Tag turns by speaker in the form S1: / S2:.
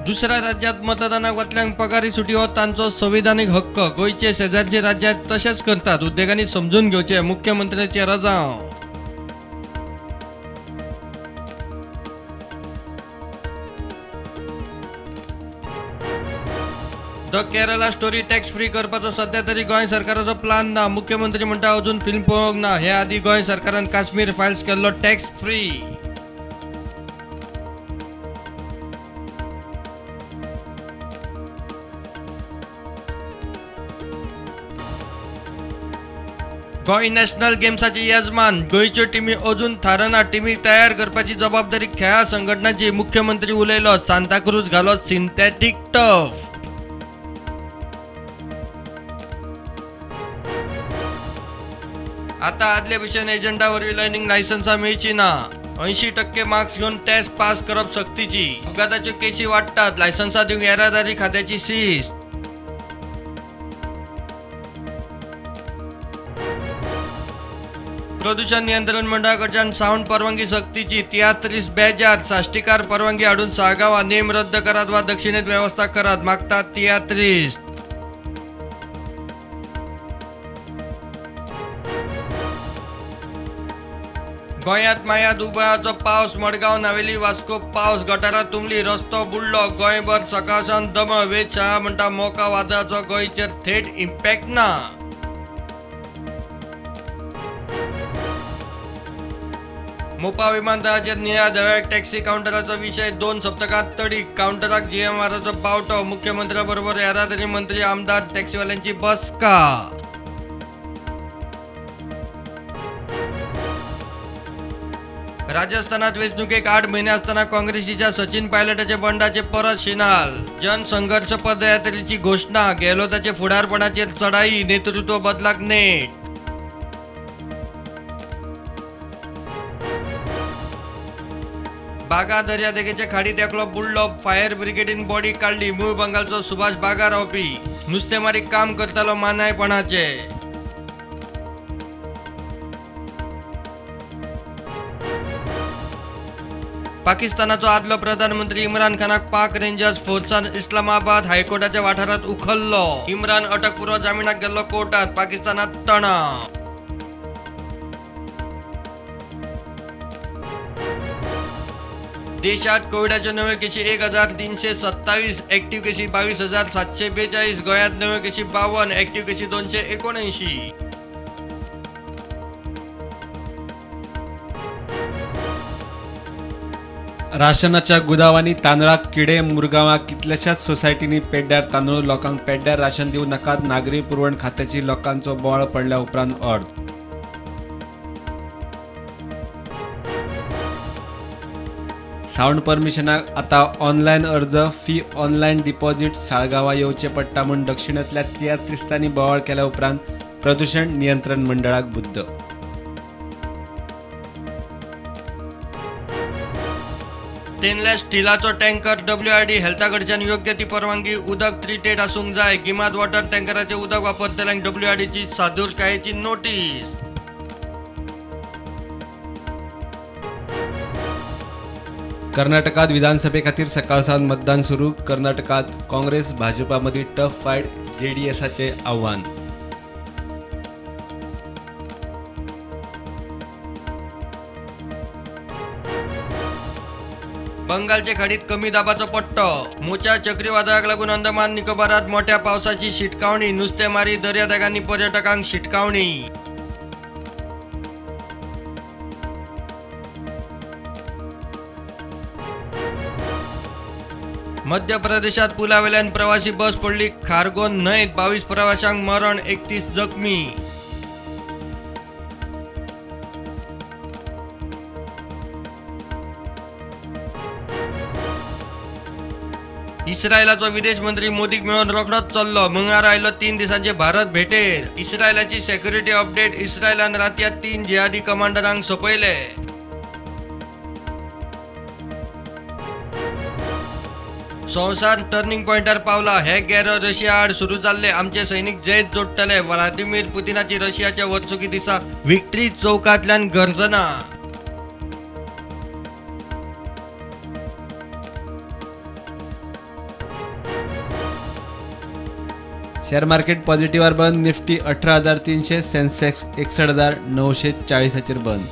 S1: दुसऱ्या राज्यात मतदानाक वतल्यांक पगारी सुटी हो तांचो संविधानीक हक्क. गोंयचे शेजारचे राज्यात तशेंच करतात, उद्देगांनी समजून घेवचे, मुख्यमंत्र्याचे रजांव. The Kerala story tax free करपाचो सध्या तरी गोंय सरकाराचो प्लान ना. मुख्यमंत्री म्हणटा अजून फिल्म पळोवंक ना. हे आदी गोंय सरकारान काश्मीर फायल्स केल्लो टॅक्स फ्री. गोंय नॅशनल गेम्साचे येजमान गोंयच्यो टिमी अजून थारना. टिमी तयार करपाची जबाबदारी खेळां संघटनाची. मुख्यमंत्री उलयलो. सांताक्रूज घालो सिंथेटीक टर्फ. आता आदले भशेन एजंटा वरवीं लर्निंग लायसन्सां मेळची ना. 80% मार्क्स घेवन टेस्ट पास करप सक्तीची. अपघाताच्यो केशी वाडटात. लायसन्सां दिवंक येरादारी खात्याची शिस्त. प्रदूषण नियंत्रण मंडळाकडच्यान सावंड परवानगी सक्तीची. तियात्रीस बेजार साश्टीकार परवानगी हाडून साळगांवा नेम रद्द करात वा दक्षिणेत वेवस्था करात, मागतात तियात्रीस. गोंयांत माया दुबळाचो पावस. मडगांव, नावेली, वास्को पावस. गटारां तुंबली, रस्तो बुडलो. गोंयभर सकाळसावन दमळ. वेधशाळा म्हणटा मोका वादळाचो गोंयचेर थेट इम्पॅक्ट ना. मोपा विमानतळाचेर निळ्या धव्या टॅक्सी कावंटराचो विशय 2 सप्तकांत तडीक. कावंटराक जीएमआराचो बावटो. मुख्यमंत्र्या बरोबर येरादारी मंत्री, आमदार, टॅक्सीवाल्यांची बसका. राजस्थानात वेंचणुकेक 8 म्हयने आसतना काँग्रेसीच्या सचिन पायलटाचे बंडाचे परत शिनाल. जनसंघर्ष पदयात्रेची घोशणा. गेहलोताचे फुडारपणाचेर चढाई. नेतृत्व बदलाक नेट. बागा दर्यादेगेचे खाडीत एकलो बुडलो. फायर ब्रिगेडीन बॉडी काडली. मूळ बंगालचो सुभाष बागा रावपी. नुस्तेमारी काम करतालो मानायपणाचे. पाकिस्तानाचो आदलो प्रधानमंत्री इम्रान खानाक पाक रेंजर्स फोर्सान इस्लामाबाद हायकोर्टाच्या वाठारांत उखल्लो. इम्रान अटकपूर्व जामिनाक गेल्लो कोर्टात. पाकिस्तानात तणाव. देशात कोविडाच्यो नव्यो केशी 1327, ऍक्टिव्ह केशी 22,742. गोंयांत नव्यो केशी 52, ऍक्टिव्ह केशी 279.
S2: राशनाच्या गुदावांनी तांदळाक किडे. मुरगांवां कितल्याशाच सोसायटींनी पेड्ड्यार तांदूळ. लोकांक पेड्ड्यार राशन दिवं नाकात. नागरी पुरवण खात्याची लोकांचो बोवाळ पडल्या उपरांत ऑर्द. सावंड परमिशनाक आतां ऑनलायन अर्ज, फी ऑनलायन डिपॉझिट. साळगांवां येवचें पडटा म्हूण दक्षिणेंतल्या तियात्रिस्तांनी बोवाळ केल्या उपरांत प्रदूषण नियंत्रण मंडळाक बुद्द.
S1: स्टेनलेस स्टिलाचो टँकर WRD हेल्था कडच्यान योग्य ती परवानगी. उदक ट्रिटेड आसूंक जाय. गिमात वॉटर टँकराचें उदक वापरतल्यांक WRDची सादूरकायेची नोटीस.
S2: कर्नाटकात विधानसभे खातीर सकाळसावन मतदान सुरू. कर्नाटकात काँग्रेस भाजपा मदीं टफ फायट. जेडीएसाचें आव्हान.
S1: बंगालचे खाडीत कमी दाबाचो पट्टो. मोचा चक्रीवादळाक लागून अंदमान निकोबारात मोठ्या पावसाची शिटकावणी. नुस्तेमारी दर्यादेगांनी पर्यटकांक शिटकावणी. मध्य प्रदेशात पुलावेल्यान प्रवासी बस पडली. खारगोन न्हंयेत 22 प्रवाशांक मरण, 31 जखमी. इस्रायलाचो विदेश मंत्री मोदीक मेळून रोखडोच चल्लो. मंगळारा आयलो 3 दिसांचे भारत भेटेर. इस्रायलाची सेक्युरिटी अपडेट. इस्रायलान रातयात 3 जिहादी कमांडरांक सोंपयले. संवसार टर्निंग पॉयंटार पावला. हे गेर रशिया आड सुरू जाल्ले. आमचे सैनिक जैत जोडटले. व्लादिमीर पुतिनाची रशियाच्या वर्सुकी दिसा विक्ट्री चौकांतल्यान गर्जना.
S2: शेअर मार्केट पॉझिटिव्हार बंद. निफ्टी 18,300, सेन्सेक्स 61,940 बंद.